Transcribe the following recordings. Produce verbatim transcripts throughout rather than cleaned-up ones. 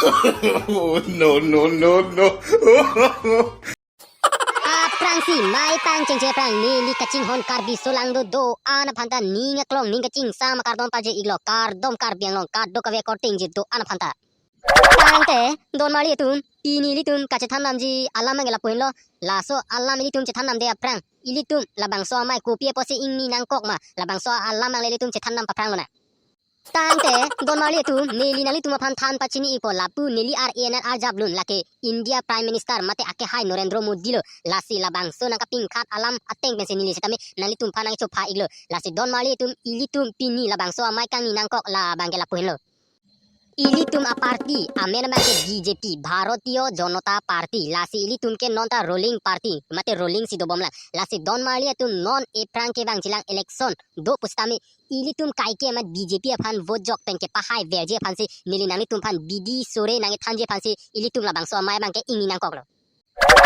Oh, no, no, no, no. Aphrangsi mei pangchengche aphrang neli kachinghon Karbi solangdo do-an aphanta ning aklong ning kachingsam akardom pajir-iklo, kardom Karbi Anglong kadokave korte ingjir do-an aphanta. Tangte don marli atum, pini ilitum kachethan damji alam abangke lapu henlo. Laso alam ilitum chethan damde aphrang ilitum labangso amei kopi apotsi ingni nangkok ma, labangso alam abang le ilitum chethan dam paphrang lonang. Tangte don marli atum, neli nanglitum aphan than pachini-ikpo, lapu neli ar-e anan arjap lun, lake India Prime Minister mate akehai Narendra Modi lo. Lasi labangso nangkapingkhat alam ateng pensi neli sitame nanglitum aphan nangchopha-iklo. Lasi don marli atum, ilitum pini labangso amei kangni nangkok la abangke lapu henlo. Ilitum a-party amen abangke B J P, Bharatiya Janata Party. Lasi ilitum ke non ta ruling party mate ruling si dobomlang. Lasi don marli atum, non aphrang kevangjilang election do pusitame ilitum kaike amat B J P aphan vote jok pen kepahai verji aphansi neli nanglitum aphan bidi sore nangkethanji aphansi ilitum labangso amei abangke ingni nangkoklo.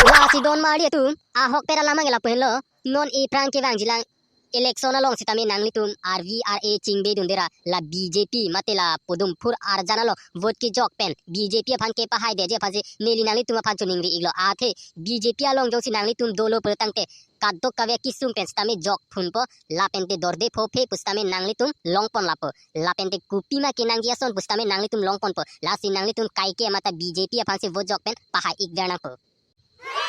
Lasi don marli atum, ahokpet alam abangke lapu henlo, non aphrang kevangjilang election along sitame nanglitum arvi ar-e chingbe dundera la B J P mate la podumphur arjan along vote kejok pen B J P aphan kepahai deji aphansi neli nanglitum aphan choningri-iklo. Athe B J P along jongsi nanglitum dolo pulotangte kadokave kesung pen sitame jok phunpo, lapente dorde phophe pusitame nanglitum longpon lapo, lapente kopima kenangji ason pusitame nanglitum longponpo. Lasi nanglitum kaike amat ta B J P aphansi vote jok pen pahai-ik ver nangpo.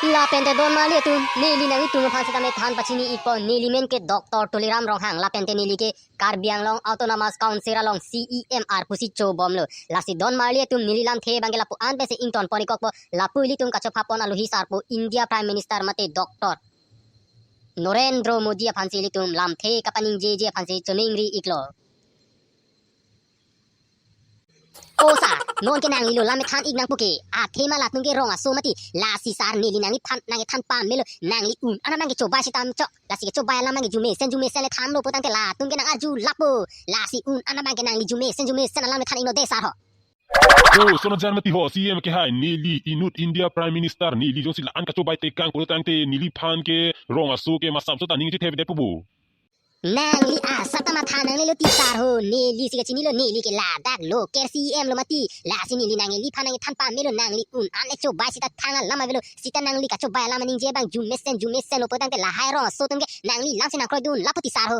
Lapente don marli atum, neli nanglitum aphan sitame than pachini-ikpo, neli men ke Doctor Tuliram Ronghang, lapente neli ke Karbi Anglong Autonomous Council along C E M arpu si chobomlo. Lasi don marli atum, neli lamthe abangke lapu-an pensi ingtonpon-ikkokpo, lapu ilitum kachophapon alohi sarpo, India Prime Minister mate Doctor Narendra Modi aphansi ilitum lamthe kapaningjeji aphansi choningri-iklo. O sir, non ke nangli lo lam methan-ik nangpo ke, athema latum ke rong aso mati. Lasi sir, neli nangliphan nangkethan pamelo, nangli un-an abangke chobai sitam chok. Lasi kechobai alam abangke jumesen jumesen le thanlo pulotangte latum ke nang-arju lapo. Lasi un-an abangke nangli jumesen jumesen alam le than-iknon de sir ho. Oh, sono jan mati ho, C E M akehai, neli inut India Prime Minister, neli jongsi la-an kachobai tekang pulotangte neliphan ke rong aso ke masap so ta ning chethe-ve detpo bo. Nangli asap ta matha nanglelo ti sir ho, neli si kachinilo, neli ke ladak local C E M lo mati. Lasi neli nangliphan nangkethan pamelo, nangli un-an le chobai sita thang alam avelo, sita nangli kachobai alam aningje abang jumesen jumesen lo pulotangte lahai rong aso atum ke nangli lamsi nangkroidun lapo ti sir ho.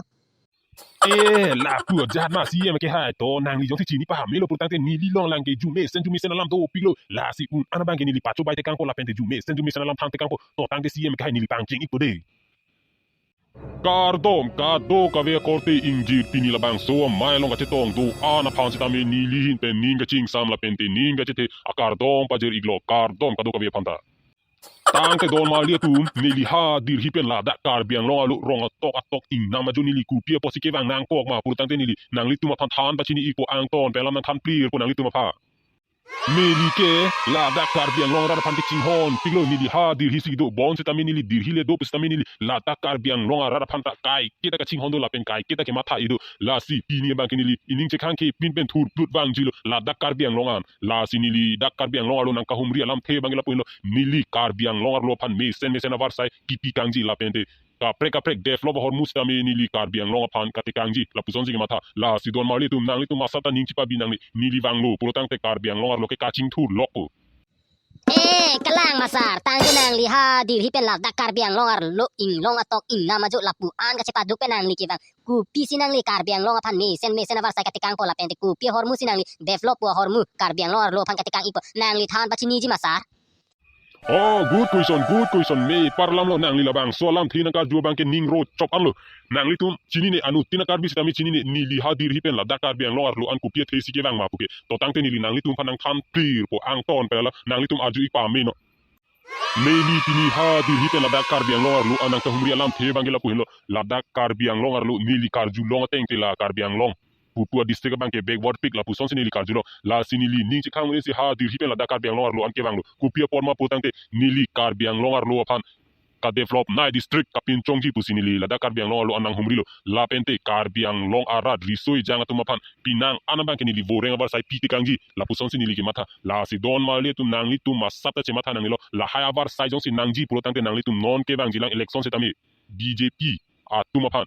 Eh, lapu ajat ma C E M akehai, to nangli jongsi chini pamelo pulotangte neli along lang ke jumesen jumesen alam dopiklo. Lasi un-an abangke neli pachobai tekangpo lapente jumesen jumesen alam than tekangpo, to tangte C E M akehai neli pangcheng-ikpo de. Kardom kadokave akorte ingjir, pini labangso amei along kachetong do-an aphan sitame neli ahin pen ning kachingsam lapente ning kachethe akardom pajir-iklo, kardom kadokave aphanta. Tangte don marli atum, neli ha Delhi pen ladak Karbi Anglong arlo rong atok atok ingnam ajo neli kopi apotsi kevang nangkok ma pulotangte neli nanglitum aphan than pachini-ikpo, angton pen alam nangthan plirpo nanglitum aphan. Neli ke ladak Karbi Anglong arat aphan kachinghon piklo, neli ha Delhi si do bonsitame neli Delhi le do pusitame neli ladak Karbi Anglong arat aphanta kaiketa kachinghon do lapen kaiketa kematha-ik do. Lasi pini abangke neli ining chekhang ke pin pen thurplut vangjilo ladak Karbi Anglong an. Lasi neli dak Karbi Anglong arlo nangkahumri alamthe abangke lapu henlo, neli Karbi Anglong arlo aphan mesen mesen avarsai kipi kangji lapente kaprek kaprek develop ahormu sitame neli Karbi Anglong aphan katekangji lapusonsi kematha. Lasi don marli atum, nanglitum asap ta ning chipabi nangne, neli vanglo pulotangte Karbi Anglong arlo ke kachingthur lokpo. Eh, kalang ma sir, tangte nangli ha Delhi pen ladak Karbi Anglong arlo inglong atok ingnam ajo lapu-an kachepaduk pen nangli kevang. Kopisi nangli Karbi Anglong aphan mesen mesen avarsai katekangpo lapente kopi ahormusi nangli develop pu ahormu Karbi Anglong arlo aphan katekang-ikpo, nangli than pachiniji ma sir? Oh, good question, good question. Me parlam lo, nangli labangso alamthe nangkarju abangke ning rochop anlo. Nanglitum chinine, anuttin a-Karbi sitame chinine, neli ha Delhi pen ladak Karbi Anglong arlo an kopi athesi kevang ma puke. To tangte neli nanglitum aphan nangthan plirpo, angton pen alam nanglitum arju-ik pame non. Neli pini ha Delhi pen ladak Karbi Anglong arlo an nangkahumri alamthe abangke lapu henlo, ladak Karbi Anglong arlo neli karjulong atengte la Karbi Anglong pupu a-district abangke backward pik lapusonsi neli karjulong. Lasi neli ning chekhang un-esi ha Delhi pen ladak Karbi Anglong arlo an kevanglo. Kopi apot ma pulotangte neli Karbi Anglong arlo aphan kadevelopnei district kapinchongji pusi neli ladak Karbi Anglong arlo an nanghumrilo. Lapente Karbi Anglong arat riso ejang atum aphan pinang an abangke neli voreng avarsai pitekangji lapusonsi neli kematha. Lasi don marli atum, nanglitum asap ta chematha nangnelo. Lahai avarsai jongsi nangji pulotangte nanglitum non kevangjilang election sitame B J P atum aphan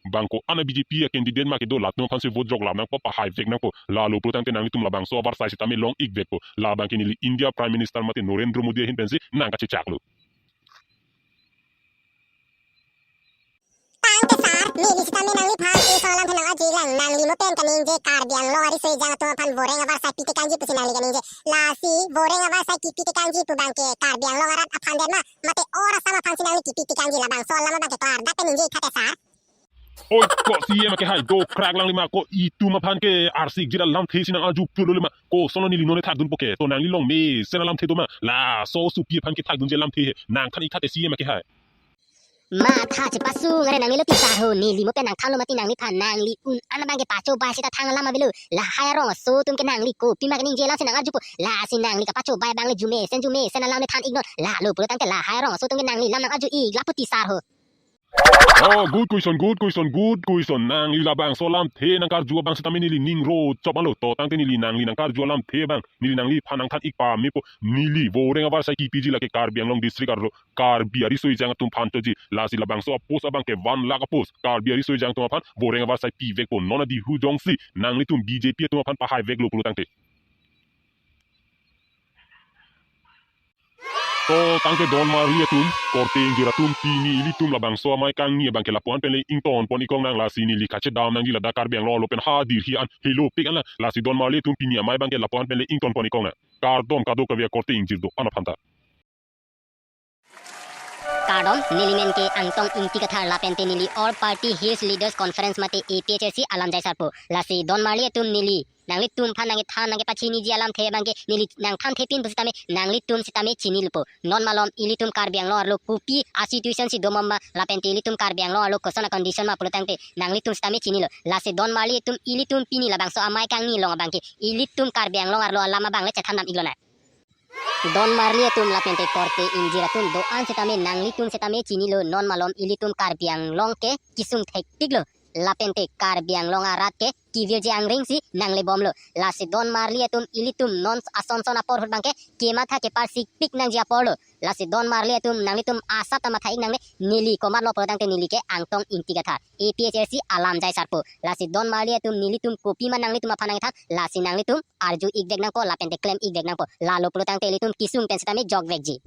Bang ko-an a B J P a candidate ma kedo, latum aphansi vote jok lam nangpo, pahai vek nangpo. Lalo pulo tangte nanglitum labangso avarsai sitame long-ik vekpo. La abangke neli India Prime Minister mate Narendra Modi ahin pensi nangkachechaklo. Tangte sir, neli sitame nangliphan ison alamthe nang-arjuji lang, nangli mo pen kaningje Karbi Anglong ariso ejang atum aphan voreng avarsai pitekangji pusi nangli kaningje. Lasi voreng avarsai kipitekangji pu abangke Karbi Anglong arat aphan det ma, mate or Assam aphansi nangli kipitekangji, labangso alam abangke klardak kaningje tha te sir. Oi, ko C E M akehai, dokrak lang lima, ko itum aphan ke arsik jira lamthe si nang-arju pulo lima, kosonlo neli non thakdunpo ke, to nangli along mesen alamthe do ma, laso supi aphan kethakdunji alamthe he, nangthan-ik tha te C E M akehai. Matha chepasung are nangli lo ti sir ho, neli mo pen nangthanlo mati nangliphan, nangli un-an abangke pachobai seta thang alam avelo, lahai arongso atum ke nangli kopima kaningje alamsi nang-arjupo, lasi nangli kapachobai abang le arjumesen arjumesen alam le than-iknon, lalo pulo tangte lahai arongso atum ke nangli lam nang-arju-ik lapu ti sir ho. Oh, good question, good question, good question. Nangli labangso alamthe nangkarju abang sitame neli ning ro chop alo. To tangte neli nangli nangkarju alamthe abang neli nangliphan nangthan-ik pamepo. Neli voreng avarsai kipiji lake Karbi Anglong district arlo Karbi ariso ejang atum aphan choji. Lasi labangso a-post abangke one lakh a-post. Karbi ariso ejang atum aphan voreng avarsai pivekpo. Non adihu jongsi nanglitum B J P atum aphan pahai veklo pulo tangte. To tangte don marli atum, korte ingjir atum, pini ilitum labangso amei kangni abangke lapu-an pen le ingtonpon-ik lonang, lasi neli kachedam nangji ladak Karbi Anglong arlo pen hadir hi an helopik an lang, lasi don marli atum, pini amei abangke lapu-an pen le ingtonpon-ik lonang. Kardom kadokave akorte ingjir do-an aphan ta. Kardom, neli men ke Angtong Ingti Kathar lapente neli All Party Hills Leaders Conference mate A P H L C alam jai sarpo. Lasi don marli atum, neli nanglitum aphan nangkethan nangkepachiniji alamthe abangke neli nangthanthepin pusitame nanglitum sitame chinilo po. Non malom ilitum Karbi Anglong arlo kopi a-situation si do ma ma, lapente ilitum Karbi Anglong arlo koson a-condition ma pulo tangte nanglitum sitame chinilo. Lasi don marli atum, ilitum pini labangso amei kangni along abangke ilitum Karbi Anglong arlo alam abang le chethan dam-ik lonang. Don marli atum lapente korte ingjir atum do-an sitame nanglitum sitame chinilo, non malom ilitum Karbi Anglong ke kesung thekpiklo. Lapente Karbi Anglong arat ke kevirji angring si nanglebomlo. Lasi don marli atum, ilitum non asonson apor ahut abangke kematha keparsikpik nangji aporlo. Lasi don marli atum, nanglitum asap ta matha-ik nangne, neli komatlo pulo tangte neli ke Angtong Ingti Kathar, A P H L C alam jai sarpo. Lasi don marli atum, nelitum kopima nanglitum aphan nangthan, lasi nanglitum arju-ik vek nangpo lapente klem-ik vek nangpo. Lalo pulo tangte ilitum kesung pen sitame jok vekji.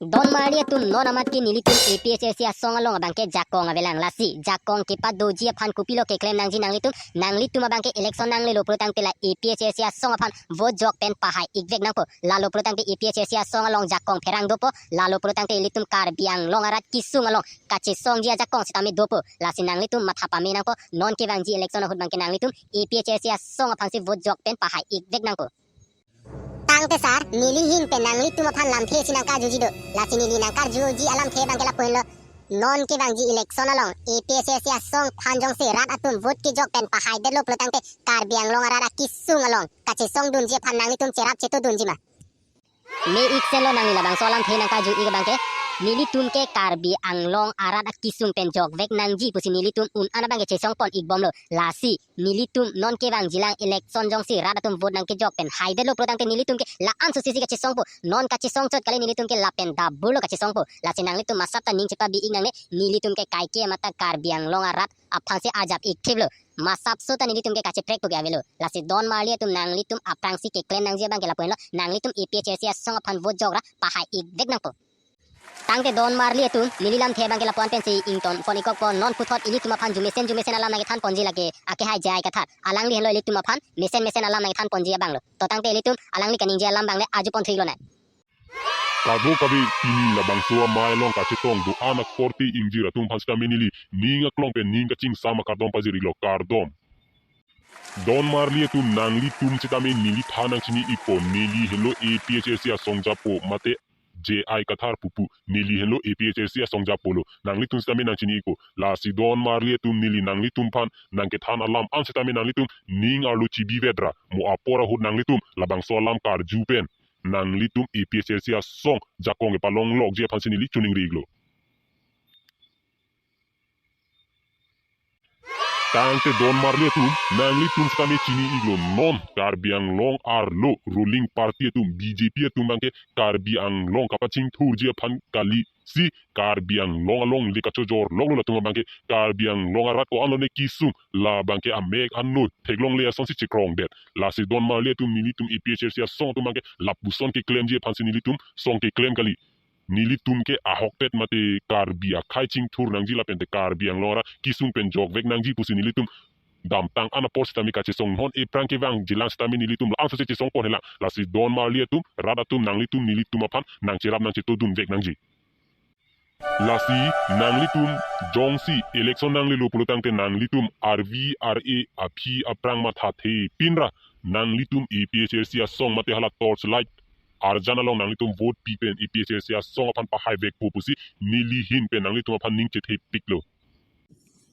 Don marli atum, non amat ke nelitum A P H L C asong along abangke jakong avelang, lasi jakong kepadoji aphan kopilo keklem nangji nanglitum? Nanglitum abangke election nanglelo pulo tangte la A P H L C asong aphan vote jok pen pahai-ik vek nangpo. Lalo pulo tangte A P H L C asong along jakong pherang dopo. Lalo pulo tangte ilitum Karbi Anglong arat kesung along kachesongji ajakong sitame dopo. Lasi nanglitum matha pame nangpo, non kevangji election ahut abangke nanglitum A P H L C asong aphansi vote jok pen pahai-ik vek nangpo. Tangte sir, neli ahin pen nanglitum aphan lamthe si nangkarjuji do. Lasi neli nangkarjuji alamthe abangke lapu henlo. Non kevangji election along A P H L C asong aphan jongsi rat atum vote kejok pen pahaidetlo pulo tangte Karbi Anglong arat akesung along kachesongdunji aphan nanglitum cherap chetudunji ma? Me-ik senlo, nangli labangso alamthe nangkarju-ik abangke, nelitum ke Karbi Anglong arat akesung pen jok vek nangji pusi nelitum un-an abangke chesongpon-ik bomlo. Lasi nelitum non kevangjilang election jongsi rat atum vote nangkejok pen haidetlo pulo tangte nelitum ke la-an susi si kachesongpo. Non kachesong chot kali, nelitum ke lapen double lo kachesongpo. Lasi nanglitum asap ta ning chepabi-ik nangne, nelitum ke kaike matha Karbi Anglong arat aphansi arjap-ik thiplo. Masapso ta nelitum ke kacheprekpo ke avelo. Lasi don marli atum, nanglitum aphrangsi keklem nangji abangke lapu henlo, nanglitum A P H L C asong aphan vote jok ra pahai-ik vek nangpo. Tangte don marli atum, neli lamthe abangke lapu-an pensi ingtonpon-ikkokpo. Non puthot ilitum aphan arjumesen arjumesen alam nangkethanponji lake akehai J I Kathar. Alangli henlo ilitum aphan mesen mesen alam nangkethanponji abanglo. To tangte ilitum alangli kaningje alam abang le arjuponthu-ik lonang. Kadokave, pini labangso amei along kachetong do-an akorte ingjir atum aphan sitame neli ning aklong pen ning kachingsam akardom pajir-iklo, kardom. Don marli atum, nanglitum sitame neliphan nangchini-ikpo, neli henlo A P H L C asong japo mate J I Kathar pupu, neli henlo A P H L C asong japolo, nanglitum sitame nangchini-ikpo. Lasi don marli atum, neli nanglitum aphan nangkethan alam an sitame nanglitum ning arlo chibi vet ra, mo apor ahut nanglitum labangso alam karju pen nanglitum A P H L C asong jakong kepalonglokji aphansi neli choningri-iklo. Tangte don marli atum, nanglitum sitame chini-iklo, non Karbi Anglong arlo ruling party atum, B J P atum abangke Karbi Anglong kapachingthurji aphan kalisi Karbi Anglong alongle kachojor loklo latum abangke, Karbi Anglong arat ko-an lone kesung, labangke amek ano theklongle asonsi chekrongdet. Lasi don marli atum, nelitum A P H L C asong atum abangke lapuson keklemji aphansi nelitum song keklem kali. Nelitum ke ahokpet mate Karbi akhei chingthur nangji lapente Karbi Anglong arat kesung pen jokvek nangji pusi nelitum damtang an apor sitame kachesong, non ephrang kevangjilang sitame nelitum la-an sose chesongpon helang. Lasi don marli atum, rat atum, nanglitum nelitum aphan nangcherap nangchetodunvek nangji. Lasi nanglitum jongsi election nanglelo pulotangte nanglitum arvi ar-e aphi aphrang mathathepinra, nanglitum A P H L C asong mate hala torchlight arjan along nanglitum vote pi pen A P H L C asong aphan pahaivekpo pusi neli ahin pen nanglitum aphan ning chethepiklo.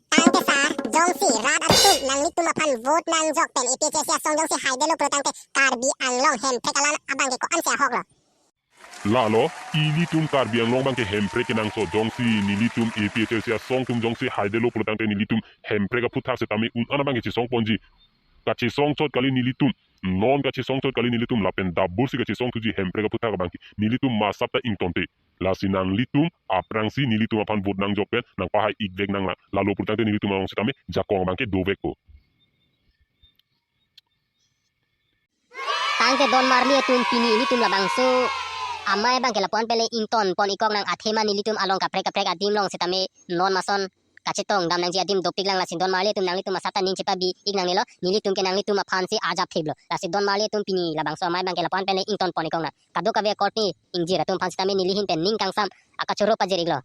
Tangte sir, jongsi rat atum nanglitum aphan vote nangjok pen A P H L C asong jongsi haidetlo pulotangte Karbi Anglong Hemprek alam abangke ko-ansi ahoklo? Lalo, ilitum Karbi Anglong abangke Hemprek kenangsot, jongsi nelitum A P H L C asong atum jongsi haidetlo pulotangte nelitum Hemprek aphuthak sitame un-an abangke chesongponji. Kachesong chot kali nelitum, non kachesong chot kali nelitum, lapen dabursi kachesongthuji Hemprek aphuthak abangke. Nelitum masap ta ingtonte. Lasi nanglitum aphrangsi nelitum aphan vote nangjok pen nangpahai-ikvek nanglang. Lalo pulotangte nelitum along sitame jakong abangke dovekpo. Tangte don marli atum, pini ilitum labangso amei abangke lapu-an pen le ingtonpon-ikkok nang, athema nelitum along kaprek kaprek adim along sitame non mason kachetongdam nangji adim dopiklang. Lasi don marli atum, nanglitum asapta ning chepabi-ik nangnelo, nelitum ke nanglitum aphansi arjapthiplo. Lasi don marli atum, pini labangso amei abangke lapu-an pen le ingtonpon-ikkok nang. Kadokave korte ingjir atum aphan sitame neli ahin pen ning kangsam akachoro pajir-iklo.